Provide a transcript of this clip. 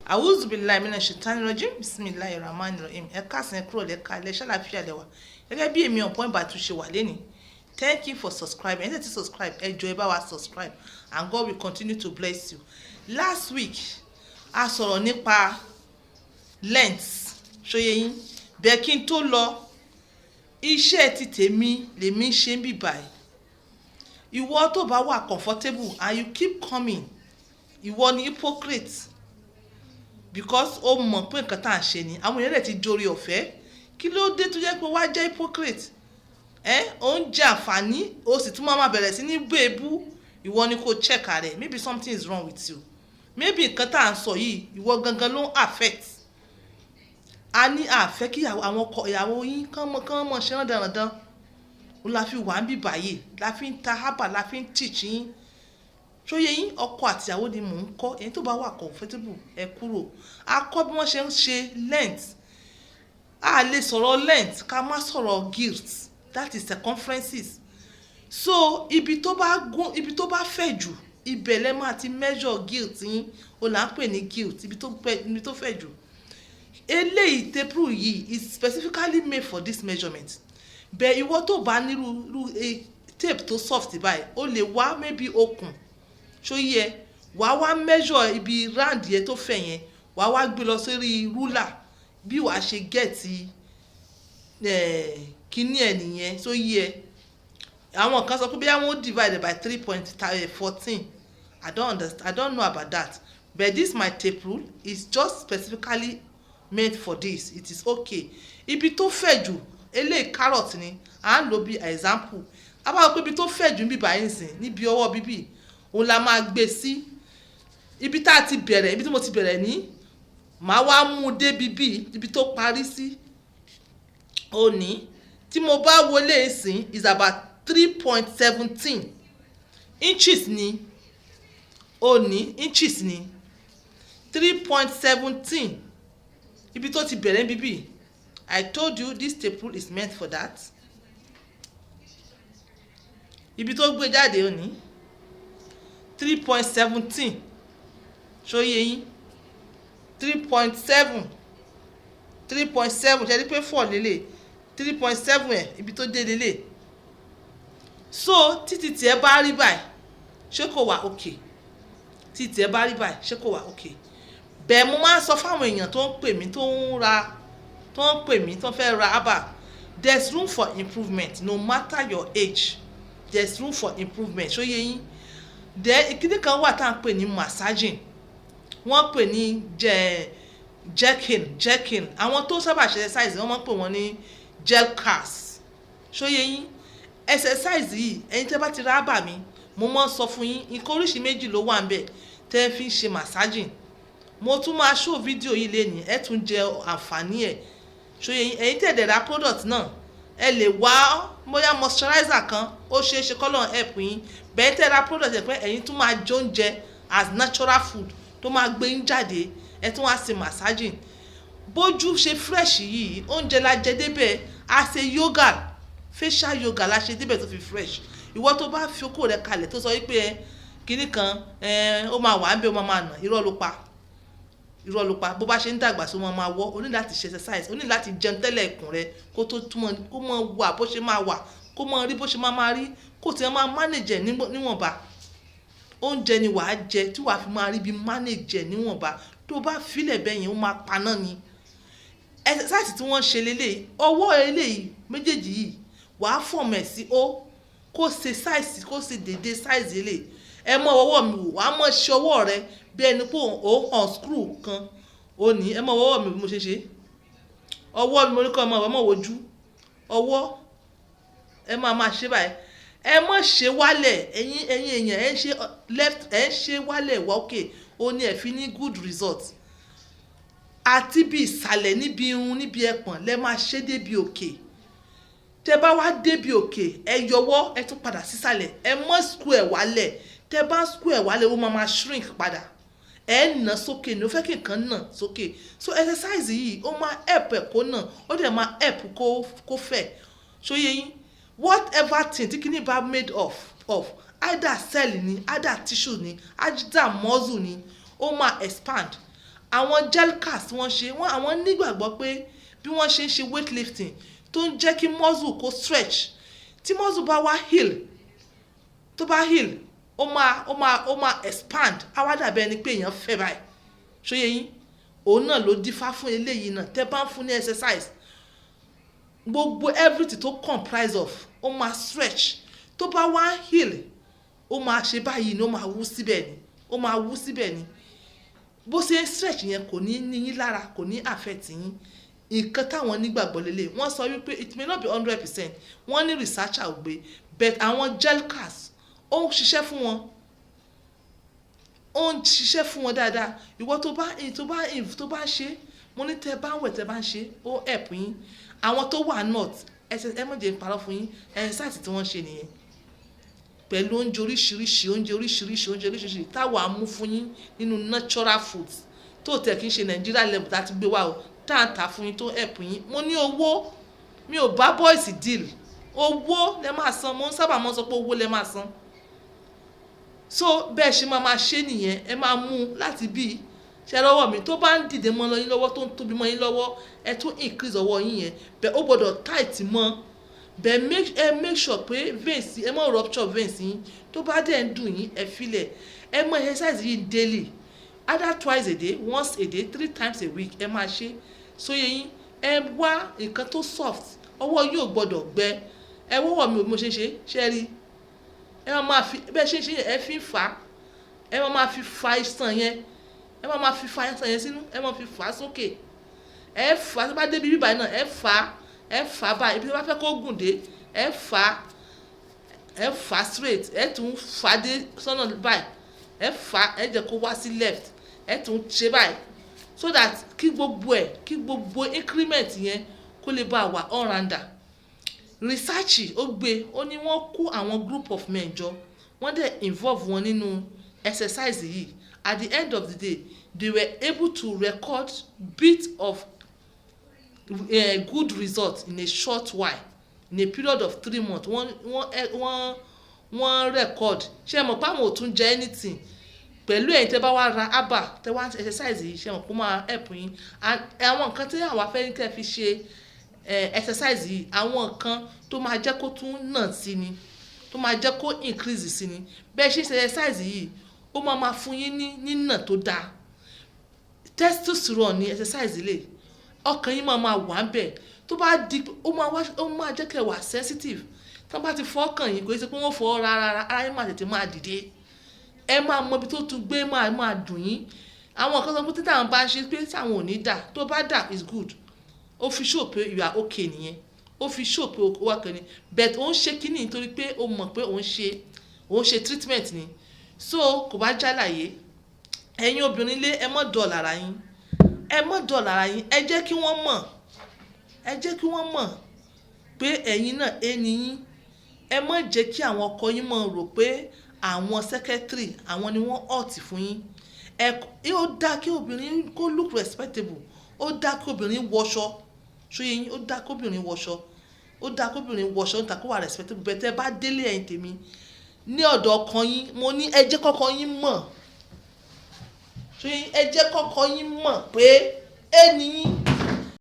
A'udhu billahi minash shaitani rajim. Bismillahir rahmanir rahim. Ẹ káàsán, ẹ kúrò lẹ́ka ilẹ̀, ṣàlàáfíà lẹ́wà gẹ́gẹ́ bí èmi ọ̀pọ̀ ìbà tún ṣe wà lẹ́ni. Thank you for subscribing. Ẹ tẹ́ ti subscribe, ẹ jọ̀ọ́, ẹ bá wa subscribe and God will continue to bless you. Last week, a sọ̀rọ̀ nípa length. Ṣó yé yín bẹ́ẹ̀? Kí n tó lọ, iṣẹ́ ti tèmi lèmi ṣe ń bì báyìí. Ìwọ tó bá wà comfortable and you keep coming, ìwọ ni hypocrite, because ó mọ̀ pé nǹkan tá à ń ṣe ni àwọn èèyàn rẹ̀ ti jórí ọ̀fẹ́. Kí ló dé tó jẹ́ pé wá jẹ́ hypocrite? Ẹ ó ń jẹ àǹfààní, ó sì tún máa bẹ̀rẹ̀ sí ní gbé ebú. Ìwọ ni kò check rẹ̀. Maybe something is wrong with you. Maybe nǹkan tá à ń sọ yìí, ìwọ gangan ló ń affect. A ní àfẹ́ kí àwọn ọkọ ìyàwó yín kán mọ̀ ṣe rán dandan. Ó la fi wà ń bì báyìí, la fi ń ta hábà, la fi ń teach yín. Ṣó yé yín? Ọkọ àtìyàwó ni mò ń kọ́. Èyí tó bá wà comfortable, ẹ kúrò. A kọ́ bí wọ́n ṣe ń ṣe length. A lè sọ̀rọ̀ length ká má sọ̀rọ̀ girth, that is circumferences. So ibi tó bá gún, ibi tó bá fẹ̀ jù, ibẹ̀ lẹ máa ti measure girth yín. Ó là ń pè ní girth, ibi tó pẹ́, ibi tó fẹ̀ jù. Eléyìí, tape rule yìí is specifically made for this measurement. Bẹ́ẹ̀ ìwọ tó bá nírú irú tape tó soft báyìí, ó lè wá maybe okùn. Ṣó yẹ? Wàá wá measure ibi round yẹn tó fẹ̀ yẹn, wàá wá gbé lọ sórí ruler. Bí wàá ṣe get kíní ẹ̀ nìyẹn. Ṣó yẹ? Àwọn kan sọ pé bí wọ́n divide by 3.14. I don't understand, I don't know about that, but this my tape rule is just specifically made for this. It is okay. Ibi tó fẹ̀ jù, eléyìí carrot ni à ń lò bí example. A bá wọ pé ibi tó fẹ̀ jù níbi báyìí sìn, níbi ọwọ́ bíbí òun la máa gbé sí. Ibi tá a ti bẹ̀rẹ̀, ibi tí mo ti bẹ̀rẹ̀ ní, màá wá mú un débi bí ibi tó parí sí. Òní tí mo bá wọlé ìsìn is about 3.17 inches ní òní, inches ní 3.17, ibi tó ti bẹ̀rẹ̀ níbí. I told you this tape rule is meant for that. Ibi tó gbé jáde òní, 3.17. Ṣó yé yín? 3.7, 3.7. Ṣe é rí pé four lélẹ̀? 3.7 ẹ̀, ibi tó dé lélẹ̀. So títí tiẹ̀ bá rí báyìí, ṣé kò wà okay? Títí tiẹ̀ bá rí báyìí, ṣé kò wà okay? Bẹ́ẹ̀ mo máa ń sọ fáwọn èèyàn tó ń pè mí, tó ń ra, tó ń pè mí, tó ń fẹ́ ra herbal, there's room for improvement. No matter your age, there's room for improvement. Ṣó yé yín? Then ìkíní kan wà tá à ń pè ní massaging, wọ́n pè ní jerking. Jerking, àwọn tó sábà ṣe exercise, wọ́n máa ń pè wọ́n ní jerkers. Ṣó yé yín? Exercise yìí, ẹ̀yin tẹ́ bá ti ra herbal mi, mo máa ń sọ fún yín, nǹkan oríṣi méjì ló wà níbẹ̀ tẹ́ fi ń ṣe massaging. Mo tún máa show fídíò yìí lénìí, ẹ tún jẹ àǹfààní ẹ̀. Ṣó yé yín? Ẹ̀yin tẹ́ dẹ̀ ra product náà, ẹ lè wá bóyá moisturizer kan, ó ṣeé ṣe kọ́lọ́un help yín. Bẹ́ẹ̀ tẹ́ ra product ẹ̀ pé ẹ̀yin tún máa jẹ oúnjẹ as natural food tó máa gbé yín jáde, ẹ tún wá ṣe massaging. Bójú ṣe fresh yìí, oúnjẹ la jẹ débẹ̀. A ṣe yoga, facial yoga la ṣe débẹ̀ tó fi fresh. Ìwọ tó bá fi okó rẹ kalẹ̀, tó sọ wípé ẹ kinní kan ẹ ó máa wà ń bẹ, ó máa nà, irọ́ ló pa, irọ́ ló pa. Bó bá ṣe ń dàgbà sí, wọn máa wọ́. O ní láti ṣe exercise, o ní láti jẹun tẹ́lẹ̀ ikùn rẹ kó tó túmọ̀, kó mọ wà bó ṣe máa wà, kó mọ rí bó ṣe máa máa rí, kó tiẹ̀ máa manage ẹ̀ níwọ̀nba. Oúnjẹ ni wàá jẹ tí wàá fi máa rí bí manage ẹ̀ níwọ̀nba. Tó bá filẹ̀ bẹ́ẹ̀ yẹn, ó máa paná ni. Exercise tí wọ́n ṣe lélẹ̀, ọwọ́ eléyìí méjèèjì yìí, wàá form ẹ̀ sí ó kó ṣe size, kó ṣe dédé size eléyìí. Ẹ mọ ọwọ́ mi wò, wàá mọ ṣe ọwọ́ rẹ bí ẹni pé ó unscrew kan. Ó ní ẹ mọ ọwọ́ mi bí mo ṣe ṣe ọwọ́ mi. Mo ní kọ́ ọmọ ẹ mọ wojú ọwọ́, ẹ máa máa ṣe báyìí. Ẹ mọ̀ ṣe wálẹ̀. Ẹ̀yin èèyàn, ẹ ń ṣe left, ẹ ń ṣe wálẹ̀ wá òkè, ó ní ẹ fi ní good result. Àti bí ìsàlẹ̀, níbi irun, níbi ẹpọ̀n lẹ máa ṣe débi òkè. Tẹ bá wá débi òkè, ẹ yọwọ́, ẹ tún padà sísàlẹ̀. Ẹ mọ́ square wálẹ̀. Tẹ bá square wálẹ̀, ó máa máa shrink padà. Ẹ nà sókè ní o fẹ́ kí nǹkan nà sókè. So exercise yìí, ó máa help ẹ̀ kó nà, ó dẹ̀ máa help kó fẹ̀. Ṣó yé yín? Whatever thing tí kíní bá made of, either cell ni, either tissue ni, either muscle ni, ó máa expand. Àwọn Jelqers wọ́n ṣe wọ́n, àwọn nígbàgbọ́ pé bí wọ́n ṣe ń ṣe weightlifting tó ń jẹ́ kí muscle kó stretch, tí muscle bá wá heal, tó bá heal, ó máa expand, á wá dàbí ẹni pé èèyàn fẹ́ báyìí. Ṣó yé yín? Òun náà ló dífá fún eléyìí náà. Tẹ́ bá ń fún ní exercise, gbogbo everything tó comprise of, ó máa stretch. Tó bá wá heal, ó máa ṣe báyìí ni, ó máa wú síbẹ̀ ni, ó máa wú síbẹ̀ ni. Bó ṣe ń stretch yẹn, kò ní ní yín lára, kò ní affect yín. Nǹkan táwọn nígbàgbọ́ lélẹ̀, wọ́n sọ wípé it may not be 100%, wọ́n ní researcher ò gbé, but àwọn Jelqers, ó ń ṣiṣẹ́ fún wọn, ó ń ṣiṣẹ́ fún wọn dáadáa. Ìwọ tó bá ṣe, mo ní tẹ́ bá ń wẹ̀, tẹ́ bá ń ṣe, ó help yín. Àwọn tó wà north, ẹ má jẹ́ n parọ́ fún yín, exercise tí wọ́n ṣe nìyẹn, pẹ̀lú oúnjẹ oríṣiríṣi, oúnjẹ oríṣiríṣi, oúnjẹ oríṣiríṣi táwa mú fún yín nínú natural foods tó tẹ̀ kí n ṣe Nàìjíríà level tá a ti gbé wá o, tá à ń tà fún yín, tó help yín. Mo ní owó, mi ò bá boys deal. Owó lẹ máa san. Mo ń sábà mọ́ sọ pé owó lẹ máa san. So bẹ́ẹ̀ ṣe máa máa ṣe nìyẹn. Ẹ máa mú un láti bíi ṣe lọ́wọ́ mi, tó bá ń dìde mọ́ yín lọ́wọ́, tó ń tóbi mọ́ yín lọ́wọ́, ẹ tún increase ọwọ́ yín yẹn. Bẹ́ẹ̀ ó gbọ́dọ̀ tight mọ́ bẹ́ẹ̀. Make sure pé veins, ẹ má rupture veins yín. Tó bá dẹ̀ ń dùn yín, ẹ filẹ̀. Ẹ mọ exercise yìí daily, either twice a day, once a day, three times a week, ẹ máa ṣe. Ṣó yé yín? Ẹ wá nǹkan tó soft, ọwọ́ yín ò gbọ́dọ̀ gbẹ. Ẹ wọ́wọ́ mi ò bí mo ṣe ń ṣe. Ṣe rí? Ẹ máa máa fi bẹ́ẹ̀ ṣe ń ṣe yẹn, ẹ fi ń fà á. Ẹ máa máa fi fa iṣan yẹn, ẹ máa máa fi fa iṣan yẹn sínú, ẹ máa fi fà á sókè. Ẹ fà á, tó bá débi bíbáyìí náà, ẹ fà á, ẹ fà á báyìí. Ibi tó bá fẹ́ kó gùn dé, ẹ fà á, ẹ fà á straight. Ẹ tún fà á dé sọ́nà báyìí, ẹ fà á, ẹ jẹ́ kó wá sí left, ẹ tún ṣe báyìí, so that kí gbogbo ẹ, kí gbogbo increment yẹn kó lè bá wà all rounder. Research ó gbé, ó ní wọ́n kó àwọn group of men jọ, wọ́n dẹ̀ involve wọn nínú exercise yìí. At the end of the day, they were able to record bit of good result in a short while, in a period of 3 months. Wọ́n record. Ṣé ẹ mọ̀ pé àwọn ò tún jẹ anything pẹ̀lú ẹ̀yin tẹ́ bá wá ra herbal, tẹ́ wá exercise yìí? Ṣé ẹ mọ̀ pé ó máa help yín? And àwọn nǹkan tí àwa fẹ́ ní kẹ́ fi ṣe exercise yìí, àwọn nǹkan tó máa jẹ́ kó tún nà sí ni, tó máa jẹ́ kó increase sí ni. Bẹ́ẹ̀ ṣe ṣe exercise yìí, ó máa máa fún yín ní nínà tó dáa. Testosterone ní exercise lè ọkàn yín máa máa wà ń bẹ̀. Tó bá di, ó máa wá, ó máa jẹ́ kẹ́ wà sensitive. Tó bá ti fọ́ ọkàn yín, kò ṣe pé wọ́n fọ́ rárá, ara yín máa tètè máa dìde. Ẹ máa mọ ibi tó tún gbé, máa máa dùn yín. Àwọn kan sọ pé tí táwọn bá ń ṣe pé táwọn ò ní dà, tó bá dà is good. Ó fi show pé you are okay nìyẹn. Ó fi show pé ó wà kẹ́ni, but ó ń ṣe kíní nítorí pé ó mọ̀ pé ó ń ṣe treatment ni. So kò bá jálàyé, ẹ̀yin obìnrin lé, ẹ mọ́ dọ̀ọ̀lù ara yín, ẹ mọ́ dọ̀ọ̀lù ara yín. Ẹ jẹ́ kí wọ́n mọ̀, ẹ jẹ́ kí wọ́n mọ̀ pé ẹ̀yin náà ẹni yín. Ẹ má jẹ́ kí àwọn ọkọ yín mọ̀ rò pé àwọn secretary àwọn ni wọ́n hot fún yín. Ẹ ó dá kí obìnrin kó look respectable, ó dá kí obìnrin wọṣọ. Ṣó yé yín? Ó dá kí obìnrin wọṣọ, ó dá kí obìnrin wọṣọ níta, kó wà respectable. Bẹ́ẹ̀ tẹ́ bá délé, ẹ̀yin tèmi, ní ọ̀dọ̀ ọkọ yín, mo ní ẹ jẹ́ kọ́kọ́ yín mọ̀. Ṣó yé yín? Ẹ jẹ́ kọ́kọ́ yín mọ̀ pé ẹni yín.